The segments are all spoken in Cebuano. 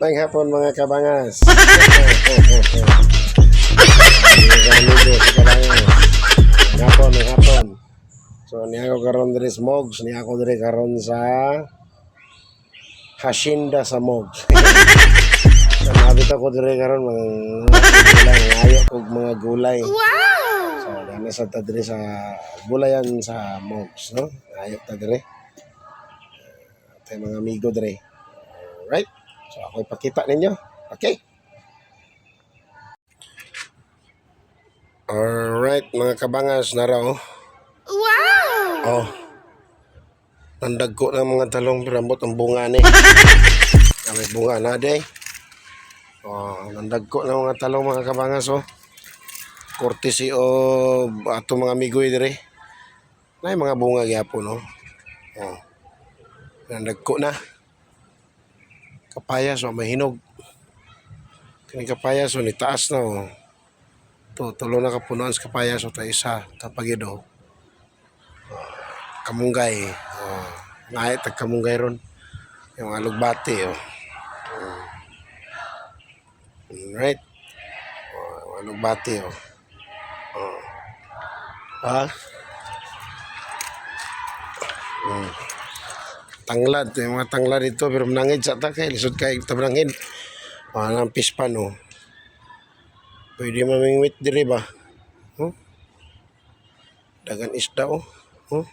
Maayong hapon, mga kabangas. Mga amigo sa kabangas. Hapon, maayong hapon. So niya ako karon diri sa Mogs, niya ako diri karon sa Hacienda sa Mogs. So nabit ako diri karon mga gulay, ngayo og mga gulay. Wow! So dana sa ta diri sa gulayan sa Mogs, no? Ngayo ta diri. Tay mga amigo diri. Alright. So ako ipakita ninyo. Okay. Alright, mga kabangas, nara oh. Wow! Oh. Nandagko ng mga talong pero ambot ang bunga ni. Ah, may bunga na day. Oh, nandagko ng mga talong, mga kabangas, oh. Courtesy of ato mga amigoy dire. Nay mga bunga gyapon, no. Oh. Nandagko na. Kapayas, oh, may hinog. Kani kapayas, oh, ni taas na, oh. To, tulo na kapunuan sa kapayas, oh, ta isa, tapagid, oh. Kamunggay. Oh, ngayit tag kamunggay ron. Yung alugbati, oh. Alright. Oh, alugbati, oh. Oh. Ha? Tanglad, yung mga tanglad dito pero manangid sa ta kay lisod kay tabrangin. Oh, ang pispan, oh. Pwede mamingwit diri ba? Oh. Dagan isda, oh. Oh.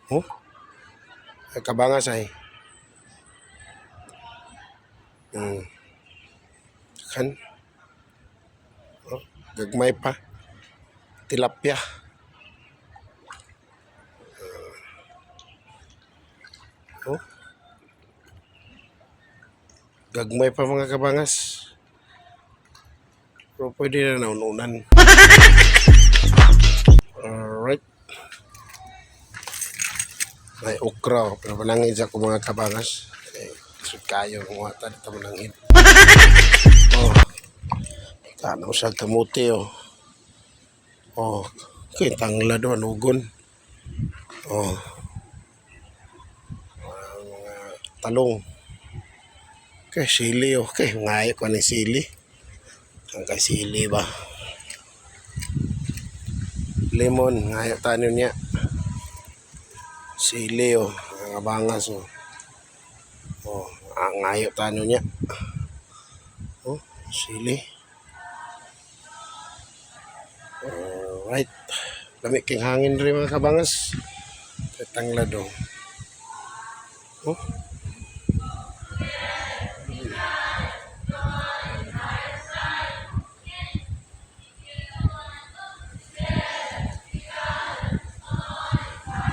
Oh. Ay, kabangas ay. Kan. Oh, gagmay pa. Tilapia. Oh. Gagmay pa, mga kabangas. Pero pwede na naununan. Alright. May okra, oh, pero manangin sa ko, mga kabangas. Eh, lisod kayo kung wata dito manangin. Oh. Tanaw sa kamuti, oh. Oh, kay tanglad, oh, anugon. Oh. Mga talong. Kay sili, oh. Kay ngayo ko ni sili. Ang kay sili ba? Lemon, ngayo tayo niya. Sili, oh, mga bangas, oh. Oh, ang ngayo tayo niya. Oh, sili. Alright. Lami king hangin rin, mga kabangas. Tanglad, oh. Oh.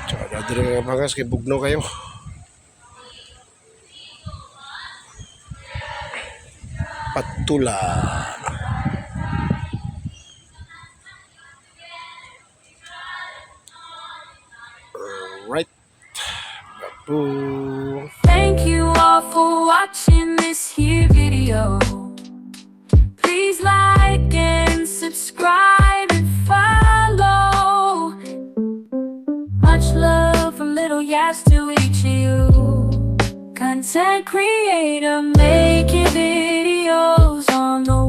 Tsaka diri, mga bangas, kay bugno kayo. Patula. Alright. Babu. Thank you all for watching this here video. Please like and subscribe and follow. Much love from Little Yas to each of you. Content creator making videos on the